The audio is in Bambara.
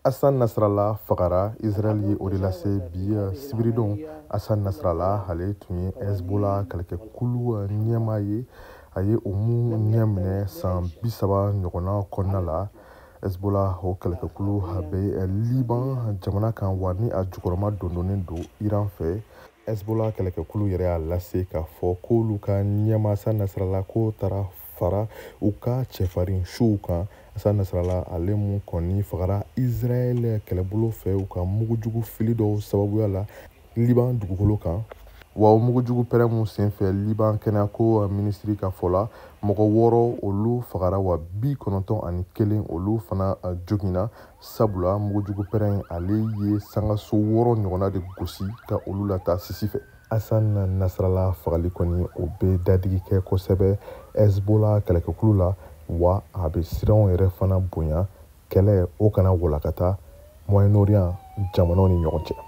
Hassan Nasrallah fagara. Israël ye o de lase bi sibiridon. Hassan Nasrallah, ale tun ye Hezbollah kɛlɛkɛkulu ɲɛmaa ye. A ye o mun ɲɛ minɛ san 30 ɲɔgɔnna kɔnɔna la. Hezbollah, o kɛlɛkɛkulu bɛ Liban jamana kan, wa ni a jukɔrɔma dondonnen don Iran fɛ. Hezbollah kɛlɛkɛkulu yɛrɛ y'a lase k'a fɔ k'olu ka ɲɛmaa Hassan Nasrallah k'o taara fara u ka cɛfarin suw kan. Hassan Nasrallah, ale mun kɔni fagara Israël kɛlɛbolo fɛ u ka mugujugu fili dɔw sababuya la Liban dugukolo kan, wa o mugujugu pɛrɛn mun senfɛ, Liban kɛnɛyako minisiri ka fɔ la, mɔgɔ 6 olu fagara, wa 91 olu fana joginna, sabula mugujugu pɛrɛn ale ye sangaso 6 ɲɔgɔnna de gosi ka olu lataa sisi fɛ. Hassan Nasrallah fagali kɔni, o bɛ dadigi kɛ kosɛbɛ Hezbollah kɛlɛkɛkulu la, wa a bɛ siranw yɛrɛ fana bonya kɛlɛ o kana walakata Moyen-Orient jamanaw ni ɲɔgɔn cɛ.